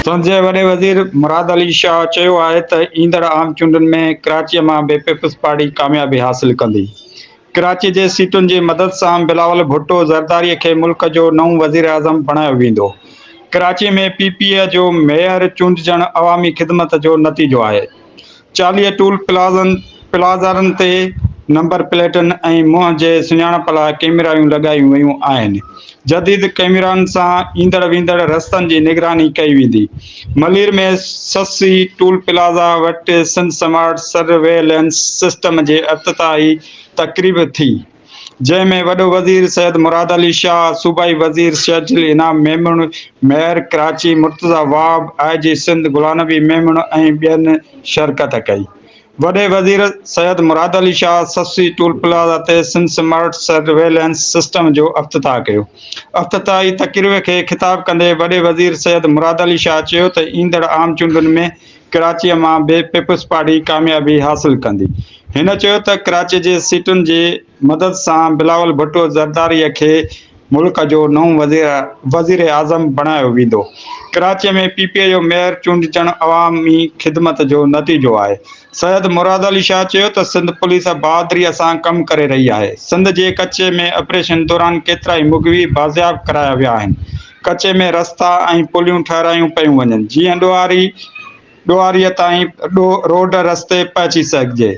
سنڌ جي وڏي وزير مراد علي شاهه چيو آهي ته ايندڙ عام چونڊن ۾ ڪراچيء مان به پيپلز پارٽي ڪاميابي حاصل ڪندي. ڪراچي جي سيٽن جي مدد سان بلاول ڀٽو زرداري کي ملڪ جو نئون وزيراعظم بڻايو ويندو. ڪراچي ۾ پي پي جو ميئر چونڊجڻ عوامي خدمت جو نتيجو آهي. 40 ٽول پلازن پلازارن تي نمبر پليٽن ۽ منهن جي سڃاڻپ لاء ڪئميرائون لڳايون ويون آهن. جديد ڪئميرائن سان ايندڙ ويندڙ رستن جي نگراني ڪئي ويندي. ملير ۾ سسي ٽول پلازا وٽ سنڌ سمارٽ سرويلنس سسٽم جي افتتاحي تقريب ٿي. جنهن ۾ وڏو وزير سيد مراد علي شاهه، صوبائي وزير شرجيل انعام ميمڻ، ميئر ڪراچي مرتضيٰ وهاب، آء جي سنڌ غلام نبي ميمڻ ۽ ٻين شرڪت ڪئي. وڏي وزير سيد مراد علي شاهه سسي ٽول پلازا تي سنڌ سمارٽ سرويلنس سسٽم جو افتتاح ڪيو. افتتاحي تقريب کي خطاب ڪندي وڏي وزير سيد مراد علي شاهه چيو ته ايندڙ عام چونڊن ۾ ڪراچيء مان به پيپلز پارٽي ڪاميابي حاصل ڪندي. هن چيو ته ڪراچي جي سيٽن جي مدد سان بلاول ڀٽو زرداري کي ملڪ جو نئون وزيراعظم بڻايو ويندو. ڪراچي ۾ پي پي جو ميئر چونڊجڻ عوامي خدمت جو نتيجو آهي. سيد مراد علي شاهه چيو ته سنڌ پوليس بهادري سان ڪم ڪري رهي آهي. سنڌ جي ڪچي ۾ آپريشن دوران ڪيترائي مغوي بازياب ڪرايا ويا آهن. ڪچي ۾ رستا ۽ پليون ٺهرايون پيون وڃن جيئن ڏوهاري ڏوهاريء تائين روڊ رستي پهچي سگهجي.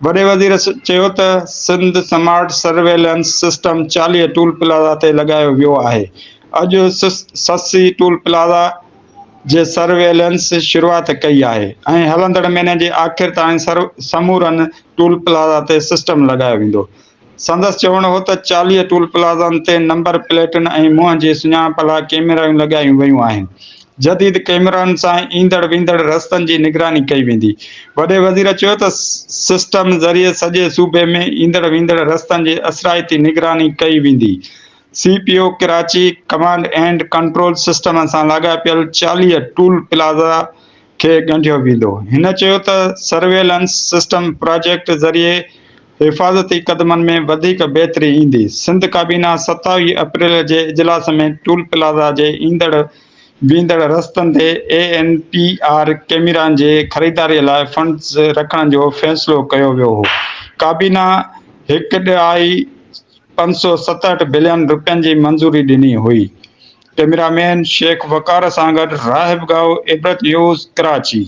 وڏي وزير چيو ته Sindh smart surveillance system 40 toll plaza تي لڳايو ويو آهي، اڄ سسي ٽول پلازا جي سرويلنس شروعات ڪئي آهي ۽ هلندڙ مهيني جي آخر تائين سمورن ٽول پلازا تي سسٽم لڳايو ويندو. سندس چوڻ هو ته 40 ٽول پلازن تي نمبر پليٽن ۽ منهن جي سڃاڻپ لاء ڪئميرائون لڳايون ويون آهن، جديد ڪئميرائن سان ايندڙ ويندڙ رستن جي نگراني ڪئي ويندي. وڏي وزير چيو ته سسٽم ذريعي سڄي صوبي ۾ ايندڙ ويندڙ رستن جي اثرائتي نگراني ڪئي ويندي. C P O Karachi command and control system سان لاڳاپيل 40 ٽول پلازا کي ڳنڍيو ويندو. هن چيو ته سرويلنس سسٽم پراجيڪٽ ذريعي حفاظتي قدمن ۾ وڌيڪ بهتري ايندي. سنڌ ڪابينا 27 اپريل جي اجلاس ۾ ٽول پلازا جي ايندڙ ويندڙ رستن تي اي اين پي آر ڪئميرائن جي خريداري لاء فنڊز رکڻ جو فيصلو ڪيو ويو هو. ڪابينا هڪ ڏهائي 567 بلين رپين جي منظوري ڏني هئي. ڪئميرا مين شيخ وقار سان گڏ راهب ڳاهو، عبرت نيوز، ڪراچي.